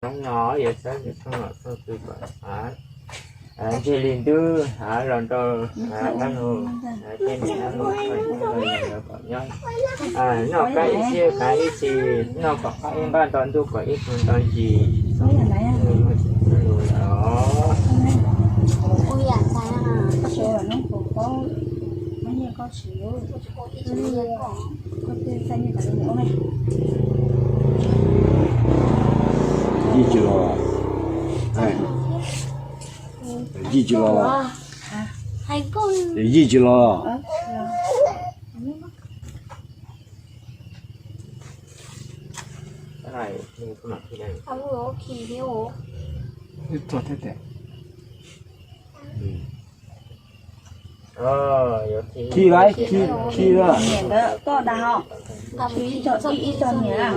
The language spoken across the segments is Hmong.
Hnub no yuav txhawb nws rooj nom rooj tw kom ntseg li ntub los rau dab laug thiab niam dab laug noj qab ib txhis, noj kom qab ib nqaj nto ntuj kom ib hmo nto ntsis. Yij tsis los, yij tsis los, yij tsis los. Khi lawm, khi, khi lawm. Niam ntawd koj dag ho. Khi ib co, ib co niam.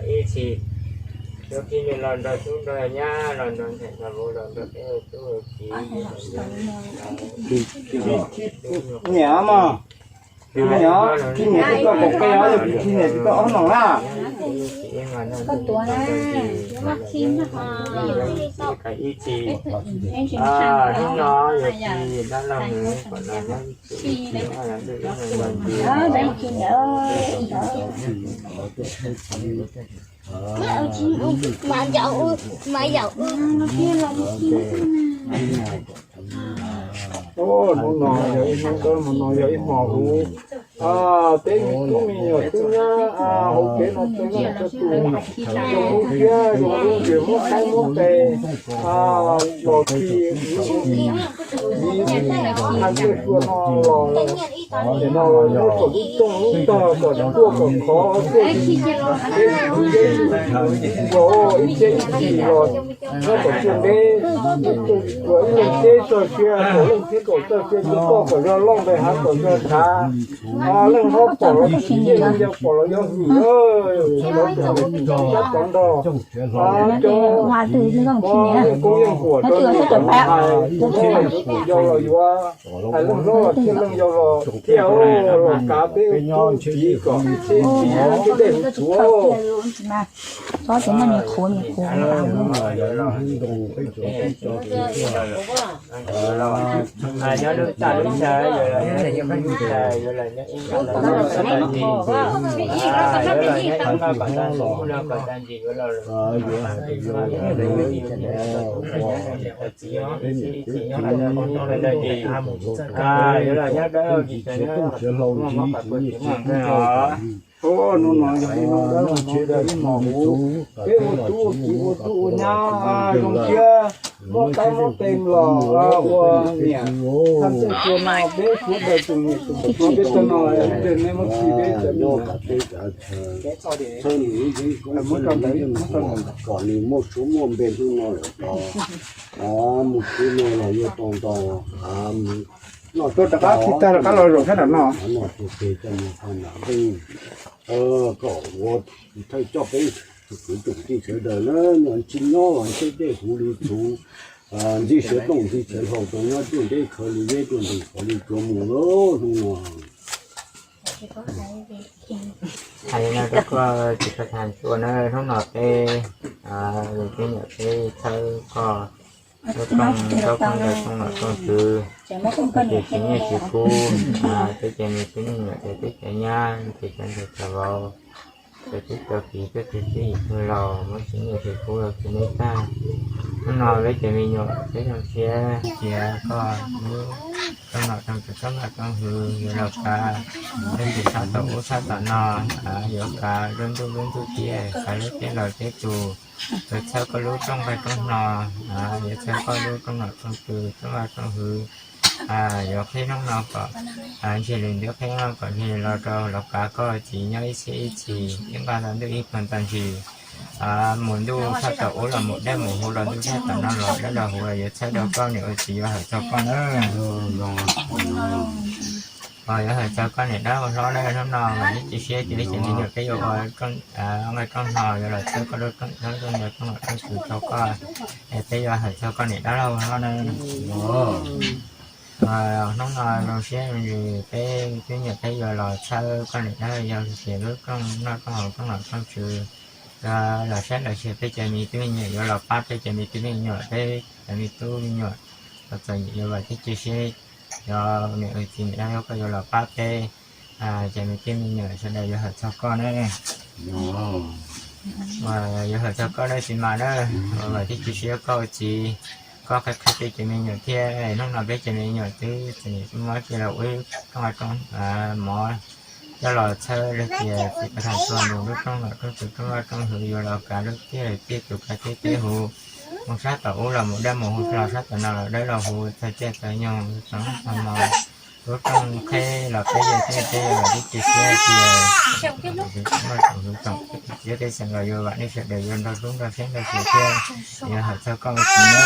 Ib txhis, cov khi nws los nrog tub nrog nyab los nrog ntxhais nrog vauv los nrog peb tub kiv. Niam mas, niam, khi niam tsis tau kom qe os, khi niam tsis tau ob noo na. Hnub no yuav khi dab laug nws kom los nyob ib txhis, Hnub no yog ib hnub dawb, hnub no yog ib hmo huv. Peb tub me nyuam tub nyab hauv kev no txawj leej txawj tus, zoo lub siab zoo lub ntsws muab qaib muab qe los khi, hais txhua txhua no los, nim no los nyob kom lub rooj lub tog kom tuaj kom khov tuaj, ib txhis ib txhis los nyob kom txog ntev, ib leeg teb txoj sia, kom leej teb kom txoj sia, tus toj kom zog loj, nqes hav kom zog tshav, leej hlob pom los tsis yeej, leej yau pom los yuav hwm, cov tov ntog, cov koob yeej huam rau hais, yau los yuav hais, leej hlob los thiaj leej yau los thiaj los kav peb tub kiv kom ib txhis ib txhis thiaj dej huv tsuav. Nyob lub txaj lub chaw yuav los nyob ib ntsis, yuav los nyob ib ntsis, yuav los nyob ib nqaj kom tag ntsis, ib nqaj kom tag ntsis, yuav los txiv nyob ib txhis ib txhis nyob ntawm ntsis. Yuav los nyob dawb ntsis, muaj mob qhov puas tsis muaj nqe os. Hnub no yog ib hnub dawb, hnub no yog ib hmo huv, peb ua tub ua kiv ua tub ua nyab zoo siab, muab qaib muab qe los ua niam, txhua txhua no peb suav daws tus niam tus txiv peb tag no, nej muab khi peb tag no. Muab rau ntawd, muab rau ntawd kom nws muaj suab muaj npe hnub no lawm los, mus txhua no los yuav tau ntau, noj tuaj rov qab khi tag rov qab los zaum sab nram no. Noj txhua tes coj mus tag nram nqeeb, kom ua thawj coj peb kwv tsoom tij sawv daws na, noj tsis nyob los ntshe dej huv li txhuv, ntxim siav tooj ntxim siav hlau rau nyob ruaj nreb khawv li zeb ruaj nrees khov li tsuav mus lawm hnub no. Hais li no rau koj tsis tau tag tua na, hnub no peb, peb niam peb txhawb koj lub rooj ntaub rooj ntawv rooj nom rooj tswv, tsis nyiaj tsis kub, peb cov me tub me nyuam ces peb cov nyab ces cov ntxhais cov vauv, cov tub cov kiv peb cov txij yim tug laus muab tsis nyiaj tsis kub los tsis neb tag. Hnub no peb cov me nyuam peb zoo siab tias koj lub rooj nom rooj tswv rooj vaj rooj hwv yuav los kav peb tsis txhob tau ub txhob tau no, yuav kav lub ntuj lub ntug tiaj, kav lub teb los teb tus, yuav txhawb koj lub rooj nqaij rooj hno, yuav txhawb koj lub rooj nom rooj tswv rooj vaj rooj hwv, yuav qhib hnub no kom ntseg li ntawd, qhib hnub no kom ntseg los rau los kav koj txiv nyob ib txhiab ib txhis, ib nqaj nto ntuj ib hmo nto ntsis. Mus ntuj txhob tau ub los mus dawb mus huv los ntuj txhob tau no los dawb los huv los yuav txhawb rau koj niam ua txiv yuav hawm txog koj na. Yuav hawm txog koj niam dab laug hlob na, hnub no mas ib tsis siab ces li ces li nyuam peb yuav ua nqaij rooj hno yuav los txhawb koj lub rooj nom rooj tswv rau koj, es peb yuav hawm txog koj niam dab laug hlob na. Hnub no zoo siab zoo ntsws peb tub nyuam peb yuav los txhawb koj niam na, yog tias lub rooj noj rooj haus rooj los rooj tswv los saib los xyuas peb cov me tub me nyuam, yuav los pab peb cov me tub me nyuam, peb cov me tub me nyuam los txom nyem yuav vam thiab cia siab, cov niam txiv niam no koj yuav los pab peb cov me tub me nyuam sawv daws yuav hawm txog koj na. Yuav hawm txog koj na txiv mas na, vam thiab cia siab koj ua txiv, koj qhia qhia peb cov me nyuam thiab. Hnub no peb cov me nyuam twb txom nyem mob kiag los ua rooj mov coj los txhawb los tias txiv pab tham txog nws lub rooj los rooj tswv rooj vaj rooj hwv yuav los kav lub tiaj lawm tiaj tus kav teb teb huv, mus sab tom ub los mus dawb mus huv, los sab tom no los dawb los huv, txog caij txog nyoog txog hnub txog hmo, lub rooj qheb los peb yawg thiab peb vam thiab cia siab tias tsoom txiv tsoom tsoom txiv tsoom txiv teb xeem los yuav vam nej sawv daws yuav nrog hlub nrog siab nrog xyuas thiab yuav hawm txog koj ua txiv na.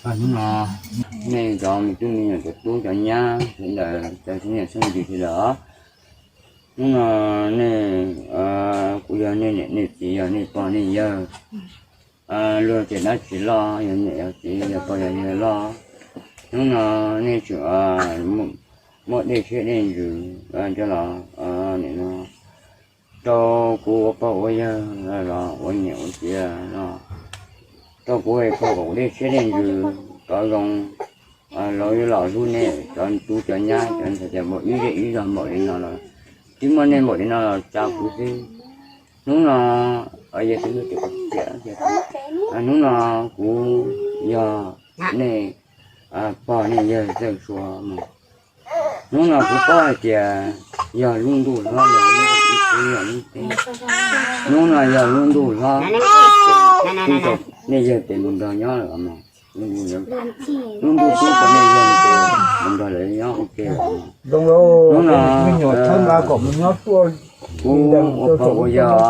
Hnub no nej cov me tub me nyuam cov tub cov nyab sawv daws cov tub nyuam xeeb ntxwv sawv daws os, hnub no nej, kuv yog nej niam nej txiv yog nej pog nej yawg, luag tias dab tsi loj yog niam yog txiv yog pog yog yawg loj, hnub no nej tseem muaj dej siab dej ntsws coj los nim no rau kuv ua pog ua yawg los ua niam ua txiv los rau kuv ua pog kom kuv dej siab dej ntsws rov zoo, los yuav los hlub nej cov tub cov nyab cov ntxhais cov vauv ib zej ib zog npaum li no los, twb muaj nej npaum li no los tsa kuv xwb. Hnub no, hnub no kuv yog nej pog nej yawg Txawj Sua mas, hnub no kuv paub hais tias yog lub ntuj hlob yog lub teb, hnub no yog lub ntuj hlob, nej yawg tes mus nrog nyob lawm mas, lub ntuj tub rau nej yawg tes mus nrog lawv nyob ua ke. Hnub no kuv ua pog ua yawg,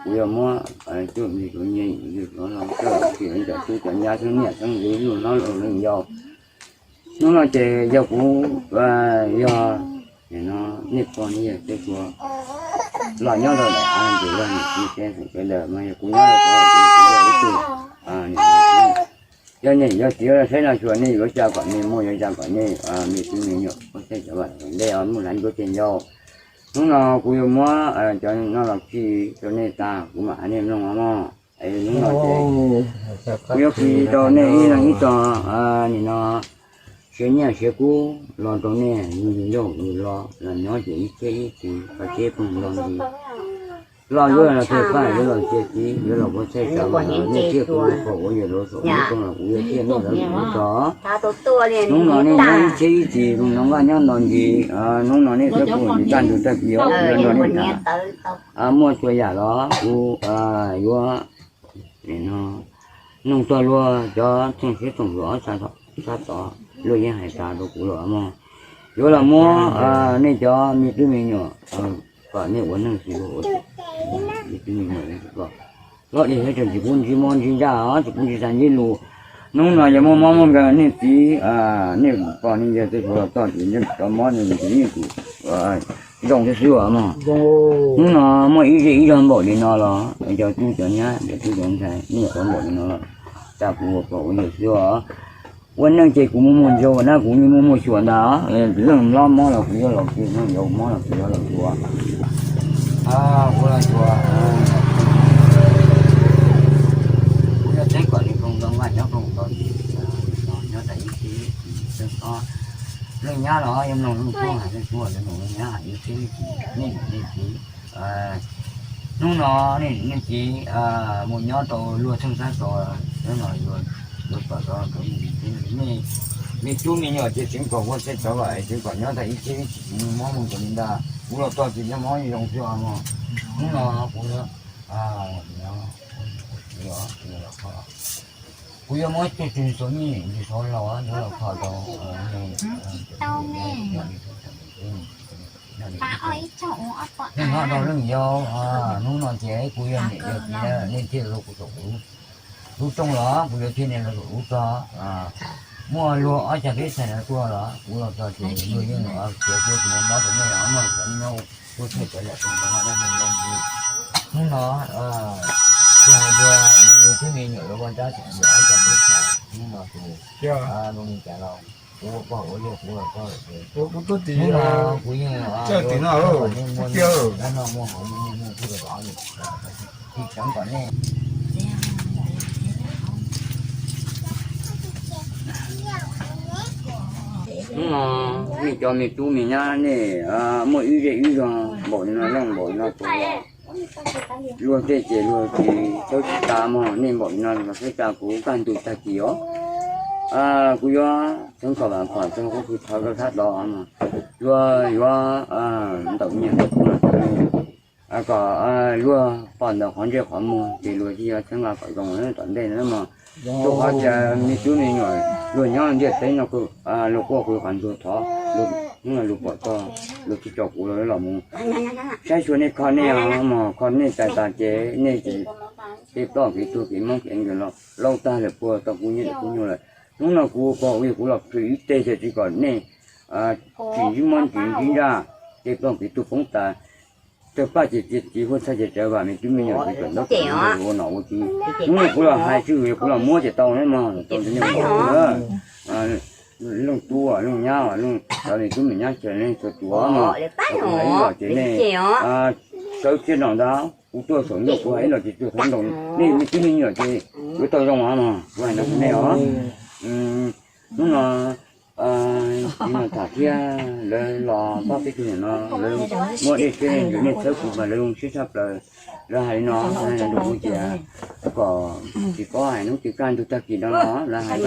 kuv yuav muab cuaj me tus nyiaj yim los coj los txhim cov tub cov nyab xeeb niam xeeb txiv luag hlob luag leej yau. Hnub no ces yog kuv, yog nej pog nej yawg Txawj Sua los nyob rau daim av ntawm log niam txiv teb xeem sawv daws mas yog kuv nyob rau kuv yog ib tug yog niam yog txiv los saib los xyuas nej yuav ua cas kom nej muaj yuav ua cas kom nej me tub me nyuam ua txhaij cov vam txhaij ntej muaj hlais ntuj txaij ncauj. Hnub no kuv yuav muab cov no los khi rau nej tag kuv mam hais nej mloog os mog. Hnub no ces kuv yuav khi rau nej ib leeg ib tog, nim no siav nyiaj siav kub los rau nej, yug yug ncauj yug lo los nyob ces ib txhiab ib txwv qhov tsheb phooj nto ntsis. Los yuav los txhais paj yuav los txhais txiv yuav los ua txhaij sawv los nej thiaj kuv pom ua yawg luav saum lub rooj los kuv yuav thiaj nej lawv lub tog. Hnub no nej nyob ib txhiab ib txwv zoo nyob nqaj nyob nto ntsis, hnub no nej txhob pub tag ntug tag kis os, kuv yuav nrog nej tham. Muaj txhua yam los kuv yuav nug txog luag cov thooj siab thooj luag ob sab tod, luag yeej hais tas rau kuv lawm mog. Yuav los muab nej cov me tub me nyuam kom nej ua neej xwb, me tub me nyuam kom hlob dej thiab tseem tsis pub ntsib mob ntsib ntsaj os, tsis pub ntsib txag ntsib lus. Hnub no yog muaj mob muaj nkeeg nej txiv nej pog nej yawg tej tus los txog ces cov mob nej tus zoo xwb xwb os mog. Hnub no muaj ib zej ib zog npaum li no los cov tub cov nyab cov tub cov ntxhais nej cov npaum li no los tsa kuv ua pog ua yawg xwb os. Ua neej ces kuv muaj muaj ntsaug na, kuv yeej muaj muaj xyuas ntag. Leej hlob mob los kuv yuav los khi, leej yau mob los kuv yuav los xyuas. Kuv los xyuas, kuv yuav teb kom li zoo nto nqaj nyob rau nto ntsis, nyob tas ib txhiab ib txwv. Leej nyab los yeej mloog leej tub hais, leej tub los mloog leej nyab hais, ib txhiab ib txwv nej niam nej txiv. Hnub no nej niam nej txiv mus nyob rau luag theej sab tod, hnub no yuav pom tau rau nej me tub me nyuam ces tseev kom ua txhaij cov vam, tseev kom nyob tas ib txhiab ib txwv, tsis muaj mob muaj nkeeg li ntag. Kuv los txog ces nyob mob zoo xwb os mog. Hnub no kuv kuv yuav muab txuj txwg xuav nyiaj ntsis xuav laus yuav los kho rau nej, nej nyob rau leej yau. Hnub no ces kuv yog niam yog txiv na, nej thiaj los kuv saum kuv lub rooj los kuv yuav thiaj nej los saum lub tog. Muaj luag ob cag peb txhais no tuaj los kuv los txog ces luag yeej los khiav tuaj tsis muaj mob rau nej os mog, cov nyob ua txhaij cov lawm rau ntawd dab neeg ntau ntsis. Hnub no kuv hais dua, Tub me nyuam yuav ua nrab tsis yuav ob cov teb chaws, hnub no tus zoo li cas los kuv ua pog ua yawg kuv los koj lawm ces kuv tuaj tim, kuv yeej coj tim no nej muaj noj muaj haus muaj nyiaj muaj txuj los tod, tsis tseev kom nej. Hnub no nej cov me tub me nyab nej muaj ib zej ib zog npaum li no leej npaum li no tus, luag tej ces luag tsis txhawb tsis tas mog, nej npaum li no los txhawb tas kuv kaj ntug tag kis os. Kuv yuav txheeb kom vam khom txog qub kws thov rau sab tod os, luag yuav ntawm nyias ntawm kuv los tau, kom luag pom ntawm qhov ntsej qhov muag ces luag thiaj yuav txheeb los kom zoo tom ntej na mog. Rau qhov tias me tub me nyuam luag nyob ntiaj teb no luag quaj kuv qhov ntsuag thov, hnub no luag pom txog luag thiaj tso kuv los mus saib xyuas nej kho nej os mog, kho nej tas tas ces nej ces tej ploj kev tuag kev mob kev nkeeg los laub tag lawm puag tau kuv nyiaj lawm kuv nyuj lawm. Hnub no kuv pog ua yawg kuv los plhws ib teg xwb tsis kom nej tsis ntsib mob tsis ntsib ntsaj, tej ploj kev tuag poob tas, tawg paj ces txiav txiv huaj txhaj ces tsav vam me tub me nyuam ces kom ntaub ua nom ua tswv. Hnub no kuv los hais tswj kuv los muab ces tau na mog, tau ntawd nej leej tub leej nyab cov me tub me nyab ces nej txhua txhua mog, kuv hais ib los ces nej sawv tsev no ntag, kuv tuaj saum ntuj kuv hais ib los ces tuag thoob nroos, nej me tub me nyuam ces yuav tau zoo os mog, kuv hais no rau nej os. Hnub no txiv Nraug Tham thiab lawv los pab peb tug niam no, lawv muab dej siab dej ntsws nej txhawb kuv mas lawv zoo siab tshaj plaws. Lawv hais li no, lawv hais rau kuv tias kom tsis paub hais hnub twg kaj ntug tag kis no los lawv hais,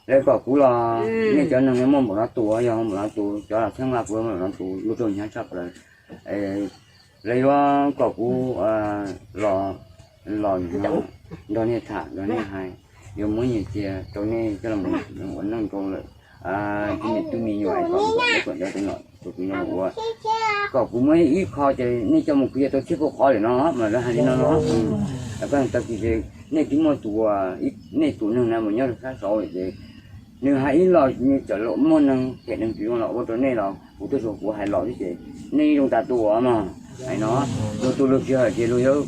lawv kom kuv los, nej cov neeg muaj npaum no tus, yog npaum no tus, cov los txheeb vaj kuv muaj npaum no tus, luag rau hnyav tshaj plaws. Lawv yuav kom kuv los, los nrog nej tham nrog nej hais, yuav muab nyiaj txiag rau nej coj los ua neej rau lawm, tub me tub me nyuam kom ua, kom kuv muab ib qho ces nej coj mus khwv yog tau txhiab puag qhov lawm no mas lawv hais li no no. Koj tag kis ces nej twb muaj tus, nej tus neeg na mus nyob rau sab saud ces nws hais ib los nws txawm muaj neeg phem neeg tsis zoo los ua rau nej los kuv tuaj saum kuv hais los xwb ces nej zoo tas tus mog. Hais no, luag tus luag tsis hawm ces luag yuav,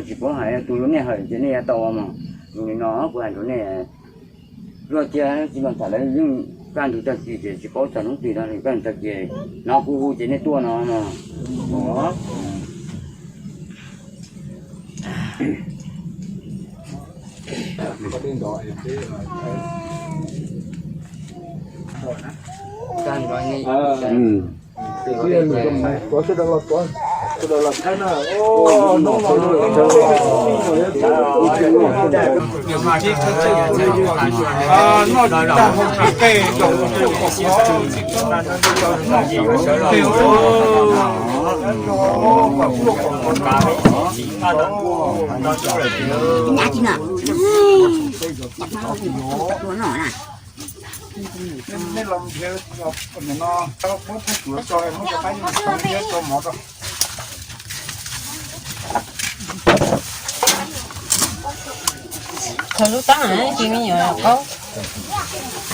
tsis paub hais, tus luag nej hawm ces nej yuav tau mog. Zoo li no kuv hais rau nej, luag tias tsis los tham lawv yeej kaj ntug tag kis ces tsis paub txog hnub twg no kaj ntug tag kis, hnov kuv hu ces nej tuaj no mog. Khaws lub tab na, tsis me nyuam qaub. Kom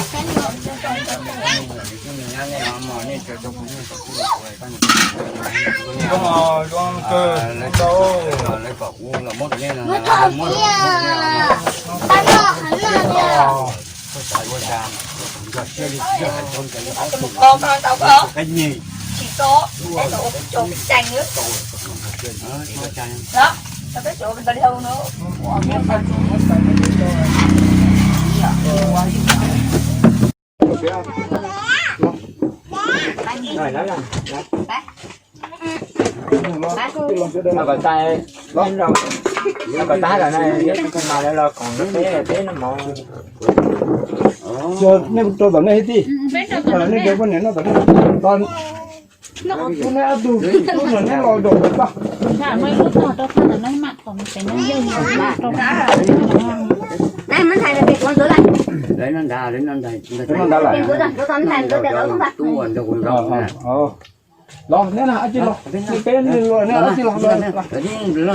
tas, kom tas lawm na, mas lawv los koom peb, peb no mov. Nej rau tom nej tij, nej cov poj niam noj tom nej, tus nej ob tug, tus no neb los zaum paj. Los neb na, ab tsi los, nej peb luag nej ab tsi los,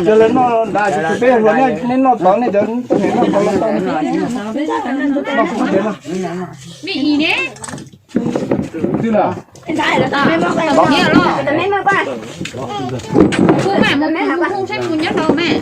ces lawv noj ntawd ces peb luag nej noj tod, nej cov poj niam noj tod los tau. Twg lawm? Kuv mam mus kuv hu saib kuv nyob rau mas.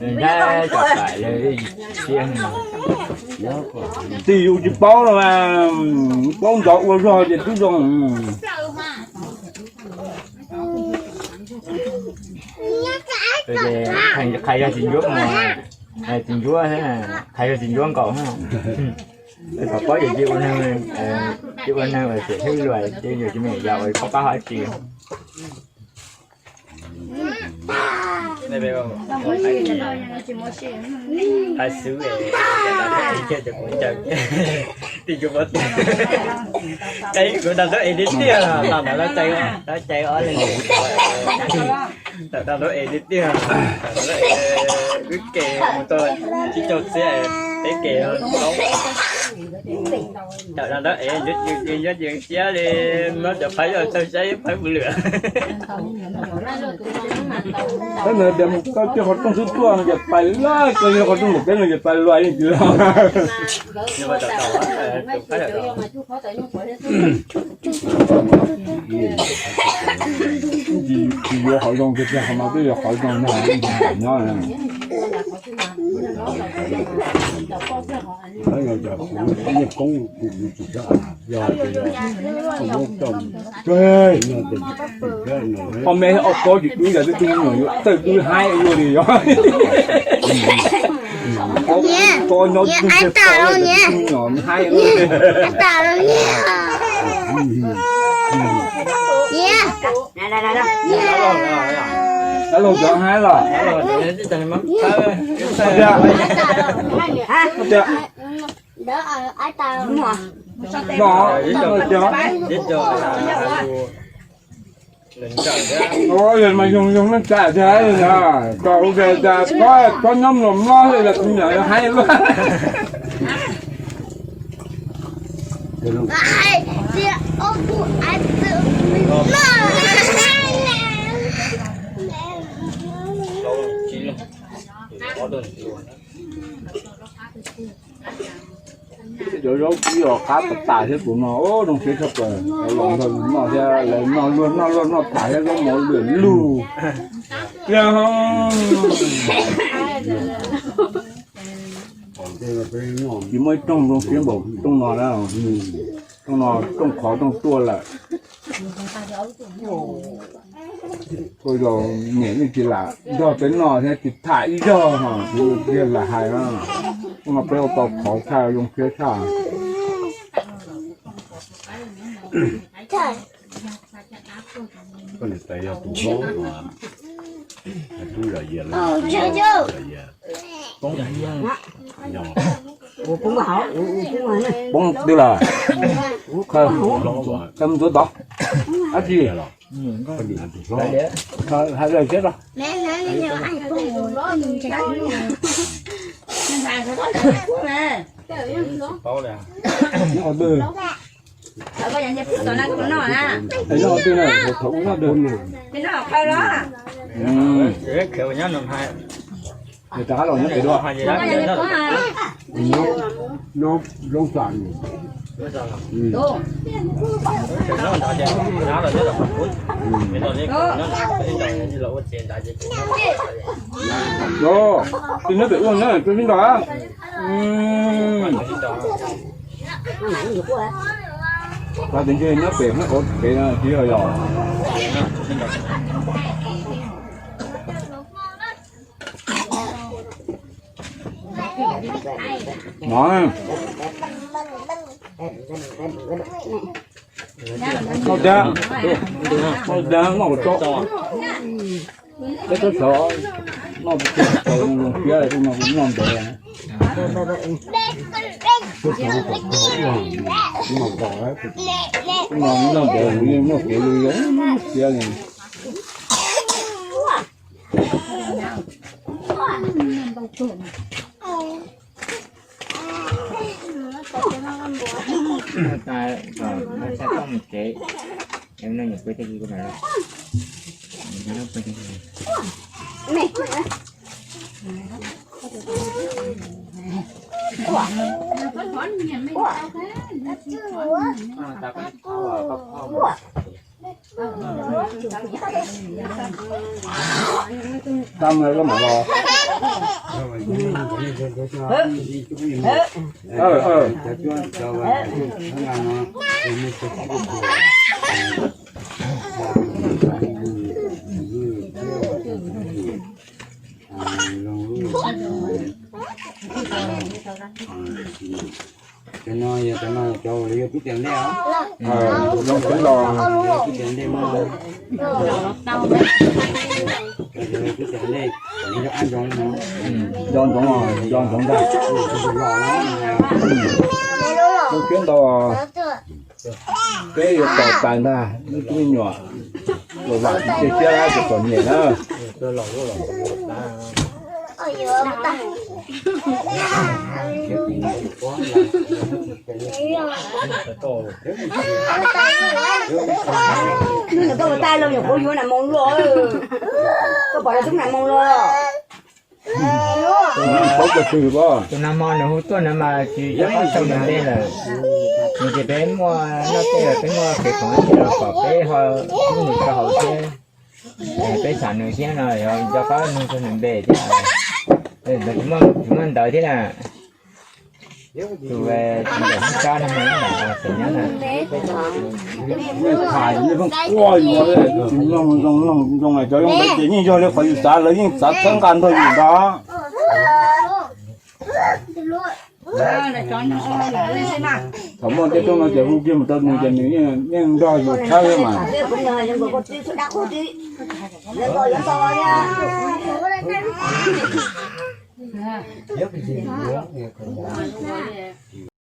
Ntshai cov pais lawv siab. Tsis yus tsis paub no mas, paub ntov ua zog ces twb zoo. Qhia yog tsis ntsuab, tsis ntsuab, qhia yog tsis ntsuab nkaus. Thaum paub ces cia ua neeg, cia ua neeg xim hwb luag ces yus tsis me yam uas paub qab hau tsis. Hais xwb, kuv ncaws, kuv ncaws, kuv ntaus ntaub es li tiag, ntaus ntaub cai, ntaub cai ob leeg, ntaus ntaub es li tiag, wb ke mus tau tsib caug txiab, peb ke ntaus ntaub es nyob yees siab li, muab cov phab yog txawj saib phab mus lwm. Tab sis tias koj coj qhov rooj xwb tuaj no ces pais lawm, koj yog qhov rooj lawm peb no ces pais luag yeej tsis los. Tsis yuav qhov zoo tiag tiag, qhov no twb yog qhov zoo nyob. Ob me ob pob tsis dub yog twb tug me nyuam yuav tawg dub haib ua luaj li yog. Pob nyob tug me nyuam haib ua luaj li. Dab laug cov haib los? Tias, tias, no, no, tias, mas yog yog neej tsa thiab, tau ua ke tas txhob nyob mlom mlob li los kuv niam yog haib luaj. Cov zaub tib os qab tas tas thiab tus no, zoo siab tshaj plaws. Los nrog noj thiab, lawv noj luag noj luag noj tas thiab zaub mov lwm lug. Tsis muaj ib rooj zoo siab npaum rooj no na. Rooj no rooj qhov rooj tuaj lawm. Ua zaus niam yeej tsis lam nrog peb noj thiab, tsis tham ib zaug, tsis lam hais na. Ua no peb ua tau qhov tshaj, zoo siab tshaj. Koj niam tais yog tus hlob mas, tus yawg, poob twg lawm? Khaws mus ntxuav tod. Dab tsi? Hais lawm thiab los. Nyob twg na, thaum ub nyob twg? Rov qab los nyob pem dua. Nyob Loob Xas. Tus nyob pem ua na, tus sib nrog. Tus ntshe nyob pem qhov pem tsis yog yog. Noj tiag, noj tiag, noj kom tso. Peb tub sawv noj, tau zoo siab, tus no kuv noj ntev. Tus no noj ntev, kuv yeej noj kev zoo siab li. Tau mas koj mam los. Cov no yog cov no cov uas yog tub tiam ntej os. Zoo siab los. Tub tiam ntej mas, cov yog tub tiam ntej, nco ntsoov, nco ntsoov ntag. Zoo siab ntau. Peb yuav tos tas ntag, ib tug me nyuam, vam tsis txog siab, tsis txom nyem na. Hnub ntawd koj ua tais los nyuam qhuav yuav nas moos luaj, koj pom lawv tub nas moos luaj. Tus nas moos nws hu tuaj no mas tsis nco qab tau nws ntej lawm. Nws tias peb muaj noj tej lawm, peb muaj kev khoom ib los kom peb ho hlub nws rau hauv thiab. Peb xam nws thiab no yog nco qab nug txog nws npe thiab. Tsis muaj ntawv thiab na. Tus ntawm kab no mas ib ntam xeem nyob na. Yeej tham yeej pheej quaj yuav, tsis mloog zoo, mloog zoo cov zoo ntawd ces yeej yog li qhov yus xav, lawv yeej xav txhawb nqa nrog yus ntag. Thaum muaj tej rooj no ces hu kiag mus rau nws ces nws yeej nrog yus txhawb mas.